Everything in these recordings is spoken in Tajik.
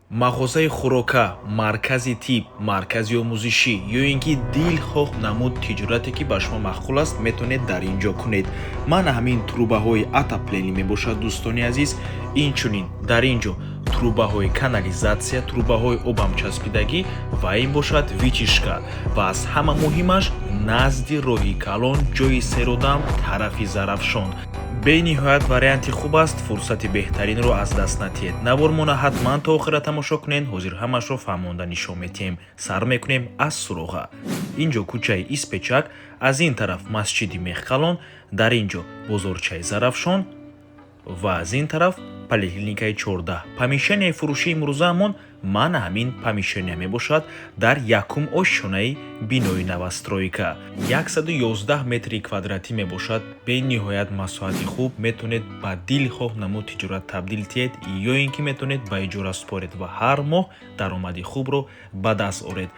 Мағозаи хӯрока, маркази тиб, маркази омӯзишӣ ё ин ки дилхоҳ намуд тиҷорате, ки ба шумо маъқул аст, метавонед дар ин ҷо кунед. Мана ҳамин трубаҳои отопление мебошад, дӯстони азиз. Инчунин дар ин ҷо трубаҳои канализация, трубаҳои обамчаспидагӣ ва ин бошад вытяжка. Ва аз ҳама муҳимаш, назди роҳи калон, ҷои серодам, тарафи Зарафшон. Бениҳоят варианти хуб аст, фурсати беҳтаринро аз даст натиҳед. Навормона ҳатман то охира тамошо кунед, ҳозир ҳамашро фаҳмонда нишон метиҳем. Сар мекунем аз суроға. Ин ҷо кӯчаи Испечак, аз ин тараф масҷиди Мехкалон, дар ин ҷо бозорчаи Зарафшон ва аз ин тараф поликлиникаи 14. Помещенияи фурӯшии имрӯзаамон мана ҳамин помещения мебошад дар якум ошёнаи бинои новостройка. 111 метри квадратӣ мебошад. Бениҳоят масоҳати хуб, метавонед ба дилхоҳ намуд тиҷорат табдил диҳед ё ин ки метавонед ба иҷора супоред ва ҳар моҳ даромади хубро ба даст оред.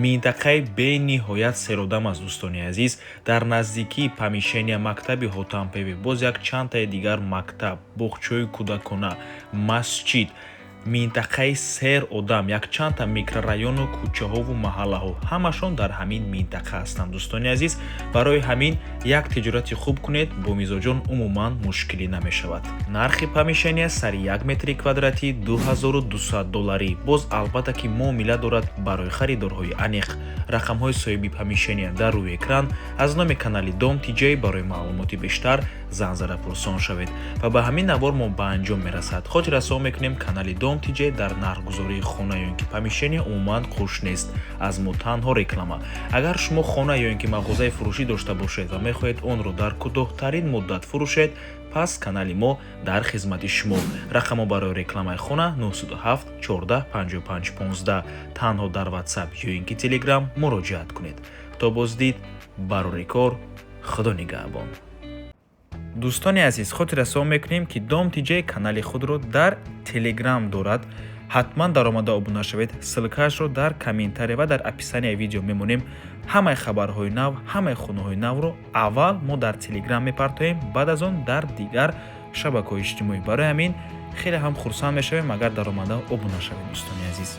Минтақаи бениҳоят серодам аст, дӯстони азиз. Дар наздикии помещения мактаби Ҳотампевӣ, боз як чандтаи дигар мактаб, боғчаҳои кӯдакона, масҷид, минтақаи сер одам, якчандта микрорайону кӯчаҳову маҳаллаҳо ҳамашон дар ҳамин минтақа ҳастанд, дӯстони азиз. Барои ҳамин як тиҷорати хуб кунед, бо мизоҷон умуман мушкилӣ намешавад. Нархи помещения сари 1 метри квадратӣ 2200 долларӣ. Боз, албатта ки, муомила дорад барои харидорҳои аниқ. Рақамҳои соҳиби помещения дар рӯи экран. Аз номи канали Дом Тиҷай барои маълумоти бештар занг зада пурсон шавед. Ва ба ҳамин навор мо ба анҷом мерасад. Хотиррасон мекунем, канали Дом Тиҷай дар нархгузории хона ё ин ки помещения умуман қуш нест. Аз мо танҳо реклама. Агар шумо хона ё ин ки мағозаи фурӯшӣ дошта бошед ва мехоҳед онро дар кӯтоҳтарин муддат фурӯшед, пас канали мо дар хизмати шумо. Рақамҳо барои рекламаи хона 907 14 55 15. Танҳо дар WhatsApp ё ин ки Telegram муроҷиат кунед. То боздид, барори кор, Худо нигаҳбон. Дӯстони азиз, хотиррасон мекунем, ки Дом Тиҷай канали худро дар Телеграм дорад. Ҳатман даромада обуна шавед. Ссылкаашро дар комментария ва дар описанияи видео мемонем. Ҳамаи хабарҳои нав, ҳамаи хонаҳои навро аввал мо дар Телеграм мепартоем, баъд аз он дар дигар шабакаҳои иҷтимоӣ. Барои ҳамин хеле ҳам хурсанд мешавем, агар даромада обуна шавед, дӯстони азиз.